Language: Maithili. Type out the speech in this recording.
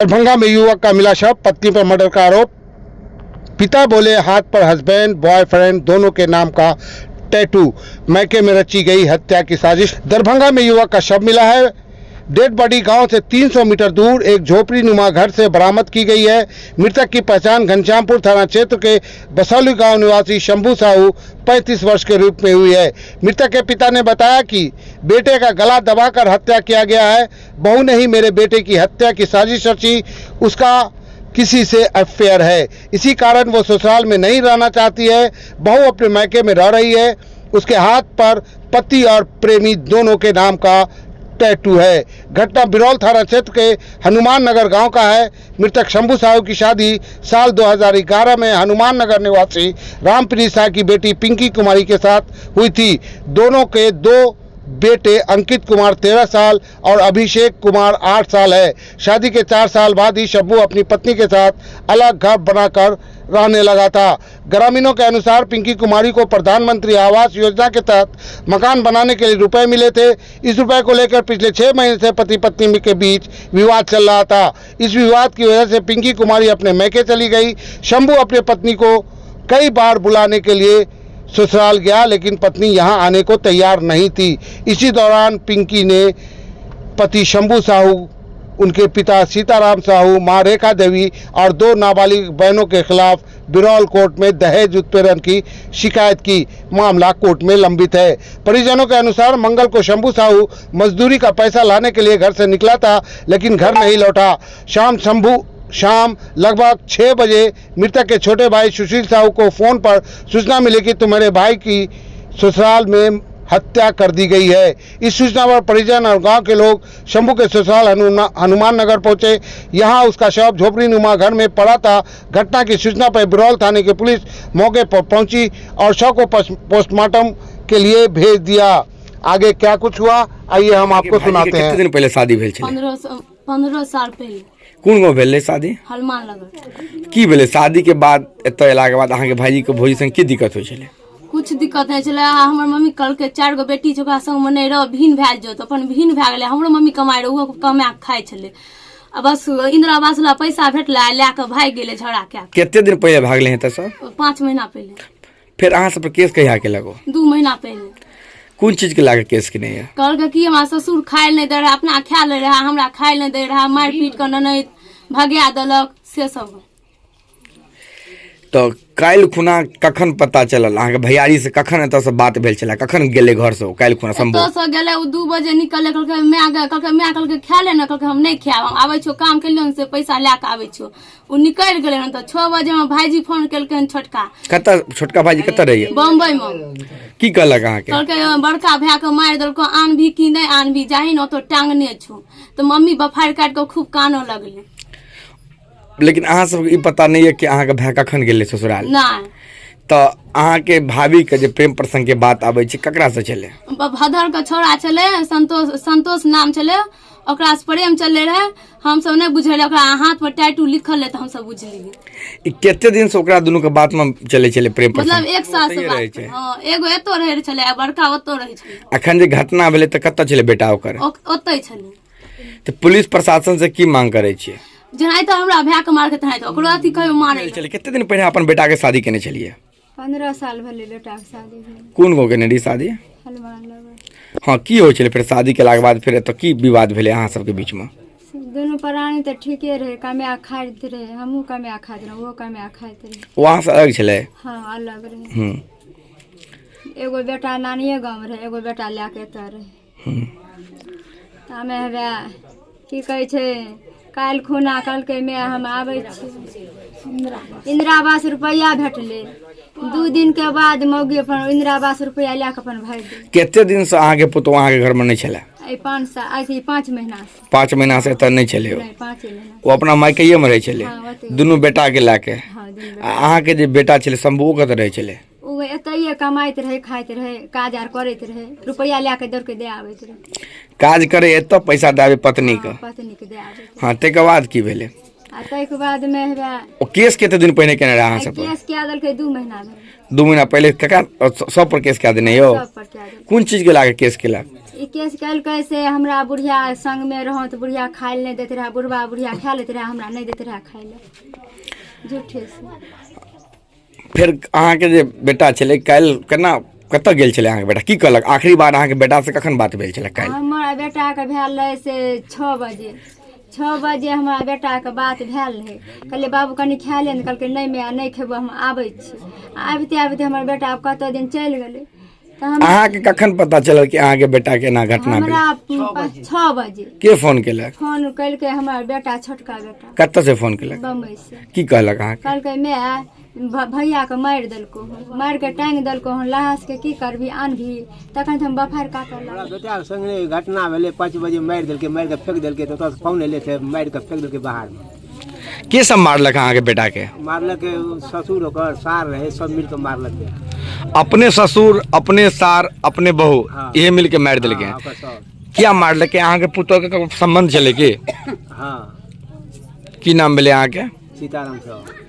दरभंगा में युवक का मिला शव, पत्नी पर मर्डर का आरोप। पिता बोले हाथ पर हस्बैंड बॉयफ्रेंड दोनों के नाम का टैटू। मैके में रची गई हत्या की साजिश। दरभंगा में युवक का शव मिला है। डेड बॉडी गांव से 300 मीटर दूर एक झोपड़ी नुमा घर से बरामद की गई है। मृतक की पहचान घनश्यामपुर थाना क्षेत्र के बसौली गांव निवासी शंभू साहू 35 वर्ष के रूप में हुई है। मृतक के पिता ने बताया कि बेटे का गला दबाकर हत्या किया गया है। बहू ने ही मेरे बेटे की हत्या की साजिश रची। उसका किसी से अफेयर है, इसी कारण वो ससुराल में नहीं रहना चाहती है। बहू अपने मायके में रह रही है। उसके हाथ पर पति और प्रेमी दोनों के नाम का टैटू है। घटना बिरौल थाना क्षेत्र के हनुमान नगर गांव का है। मृतक शंभू साहू की शादी साल 2011 में हनुमान नगर निवासी रामप्रीत शाह की बेटी पिंकी कुमारी के साथ हुई थी। दोनों के दो बेटे अंकित कुमार 13 साल और अभिषेक कुमार 8 साल है। शादी के 4 साल बाद ही शंभू अपनी पत्नी के साथ अलग घर बनाकर रहने लगा था। ग्रामीणों के अनुसार पिंकी कुमारी को प्रधानमंत्री आवास योजना के तहत मकान बनाने के लिए रुपए मिले थे। इस रुपए को लेकर पिछले 6 महीने से पति पत्नी के बीच विवाद चल रहा था। इस विवाद की वजह से पिंकी कुमारी अपने मैके चली गई। शंभू अपने पत्नी को कई बार बुलाने के लिए ससुराल गया, लेकिन पत्नी यहां आने को तैयार नहीं थी। इसी दौरान पिंकी ने पति शंभू साहू, उनके पिता सीताराम साहू, मां रेखा देवी और 2 नाबालिग बहनों के खिलाफ बिरौल कोर्ट में दहेज उत्पीड़न की शिकायत की। मामला कोर्ट में लंबित है। परिजनों के अनुसार मंगल को शंभू साहू मजदूरी का पैसा लाने के लिए घर से निकला था, लेकिन घर नहीं लौटा। शाम लगभग 6 बजे मृतक के छोटे भाई सुशील साहू को फोन पर सूचना मिली कि तुम्हारे भाई की ससुराल में हत्या कर दी गई है। इस सूचना पर परिजन और गांव के लोग शंभू के ससुराल हनुमान नगर पहुंचे। यहां उसका शव झोपड़ी नुमा घर में पड़ा था। घटना की सूचना पर बिरौल थाने की पुलिस मौके पर पहुंची और शव को पोस्टमार्टम के लिए भेज दिया। आगे क्या कुछ हुआ, आइए हम आपको भाईजी के सुनाते कते हैं। दिन पहले शादी भेल छलै? 15 साल पहिले। कोन गाँव भेल रहै शादी? हनुमान नगर। की भेलै शादी के बाद? एतऽ एलाके बाद अहाँके भाईजी के भौजी संग की दिक्कत होइ छलै? कुछ दिक्कत नहि छलै। हमर मम्मी कहलकै 4 गो बेटी छै, ओकरा संगमे नहि रह, भिन्न भए जो। तऽ अपन भिन्न भए गेलै। हमरो मम्मी कमाइ रहै, ओहो कमा कऽ खाइ छलै। आ बस इंदिरा आवास वला पैसा भेटलै आ लए कऽ भागि गेलै झगड़ा कए कऽ। कते दिन पहिले भागलै हेँ एतऽसँ? 5 महीना पहिले। फेर अहाँ सब पर केस कहिया केलक ओ? 2 महीना पहिले। कोन चीज के लाके केस केने यऽ? कहलकै कि हमरा ससुर खाइ लए नहि दै रहै, अपना खाए लै रहै, हमरा खाइ लए नहि दै रहै, मारि पीट कऽ ननैद भगा देलक, से सब। तऽ काल्हि खुना कखन पता चलल अहाँके भैयारी से? कखन एतऽसँ बात भेल छलै? कखन गेलै घरसँ ओ काल्हि खुना शंभू? एतऽसँ गेलै ओ 2 बजे निकललै। कहलकै माय गे, कहलकै माय, कहलकै खा ले ने। कहलकै हम नहि खायब, हम आबै छियौ, काम केलियौ ने से पैसा लए कऽ आबै छियौ। ओ निकलि गेलै हन तऽ 6 बजे हमर भाईजी फोन केलकै हन, छोटका। कतऽ छोटका भाईजी कतऽ रहैया? बम्बई मे। की कहलक अहाँके? कहलकै बड़का भाय के मारि देलको, आनबी कि नहि आनबी, जाही ने ओतऽ टांगने छौ। तऽ मम्मी बफारि काटि कऽ खूब कानऽ लगलै। लेकिन अहाँ सबके ई पता नहि यऽ कि अहाँके भाय कखन गेलै ससुराल? नहि। तऽ अहाँके भाभी के जे प्रेम प्रसंग के बात आबै छै, ककरा से छलै? भदर के छौड़ा छलै संतोष, संतोष नाम छलै, ओकरा से प्रेम चलै रहै। हमसब नहि बुझलियै, ओकरा हाथ पर टैटू लिखल रहै तऽ हमसब बुझलियै। ई कते दिन से ओकरा दुनू के बात में चलै छलै प्रेम प्रसंग? मतलब 1 साल से ओतहिए रहै बात। छै? हँ, एगो एतो रहै छलै आ बड़का ओतो रहै छलै। अखन जे घटना भेलै तऽ कतऽ छलै बेटा ओकर? ओतै छलै। तऽ पुलिस प्रशासन से की मांग करै छियै? जेनाहिते हमरा भाय के मारके तेनाहिते ओकरो अथी कहियो मारै। छलै कते दिन पहिले अपन बेटा के शादी केने छलियै? 15 साल भेलै बेटाके शादी भेल। कोन गाँव केने रही शादी? हनुमान नगर। हँ, की होइ छलै फेर शादी केलाके बाद? फेर एतऽ की विवाद भेलै अहाँ सबके बीचमे? दुनू प्राणी तऽ ठीके रहै, कमाए खाइत रहै। हमहूँ कमाए खाइत रहौं, ओहो कमाए खाइत रहै। ओ अहाँसँ अलग छलै? हँ, अलग रहै। एगो बेटा नानिये गाँवमे रहै, एगो बेटा लए कऽ एतऽ रहै। तामे हेबे की कहै छै, काल्हि खुना कहलकै माय हम आबै छी। इन्दिरा आवास रुपैआ भेटलै, 2 दिनके बाद मौगी अपन इन्दिरा आवास रुपैआ लए कऽ अपन भागि गेलै। कते दिनसँ अहाँके पुतोहु अहाँके घरमे नहि छलै? एहि 5 साल, अथी 5 महीनासँ। 5 महीनासँ एतऽ नहि छलै ओ? नहि, 5 महीना। ओ अपना मायकैये रहै छलै? हँ, ओतहि। दुनू बेटाके लए कऽ? हँ, दुनू बेटा। आ अहाँके जे बेटा छलै शंभू, ओ कतऽ रहै छलै? ओ एतहिए कमाइत रहै, खाइत रहै, काज आर करैत रहै, रुपैआ लए कऽ दौड़ कऽ दए आबैत रहै। काज करे एतऽ, पैसा दए आबै पत्नीके? हँ, पत्नीके दए आबैत रहै। हँ, ताहिके बाद की भेलै? आ ताहिके बादमे हेबे ओ केस कते दिन पहिने केने रहै अहाँ सब पर? केस कए देलकै, 2 महीना भेलै। 2 महीना पहिले? ककरा? सब पर केस कए देने यौ? सब पर कए देलकै। कोन चीजके लए कऽ केस केलक? ई केस केलकै से हमरा बुढ़िया संगमे रहौ तऽ बुढ़िया खाय लए नहि दैत रहए, बुढ़बा बुढ़िया खा लैत रहए, हमरा नहि दैत रहए खाय लए झूठे से। फेर अहाँके जे बेटा छलै काल्हि केना कतऽ गेल छलै अहाँके बेटा, की कहलक आखिरी बार अहाँके बेटासँ कखन बात भेल छलै काल्हि? हमर बेटाके भेल रहै से 6 बजे, 6 बजे हमरा बेटाके बात भेल रहै। कहलियै बाबू कनि खा ले ने, कहलकै नहि माय नहि खेबो, हम आबै छी। आबिते आबिते हमर बेटा आब कतऽ दिन चलि गेलै। तऽ हम अहाँके कखन पता चलल कि अहाँके बेटाके एना घटना भेलै? हमरा 6 बजे। के फोन केलक? फोन केलकै हमर बेटा, छोटका बेटा। कतऽ से फोन केलक? बम्बई से। की कहलक अहाँके? कहलकै माय भैयाके मारि देलको हन, मारि कऽ टाँगि देलको हन, लहासके की करबही आनबही? तखन तऽ हम बफारि काटऽ हमरा लागल। बेटाके संगे घटना भेलै, 5 बजे मारि देलकै, मारि कऽ फेंक देलकै। तऽ ओतऽसँ फोन एलै तऽ मारि कऽ फेंक देलकै बाहरमे। के सब मारलक अहाँके बेटाके? मारलक ससुर, ओकर सार रहै, सब मिल कऽ मारलकै। अपने ससुर, अपने सार, अपने बहू? हाँ। इहे मिल के मारि देलकै? हाँ, ओकर सब। किया मारलकै? अहाँके पुतोहके ककरो सम्बन्ध छलै की? हाँ। की नाम भेलै अहाँके? सीताराम सब।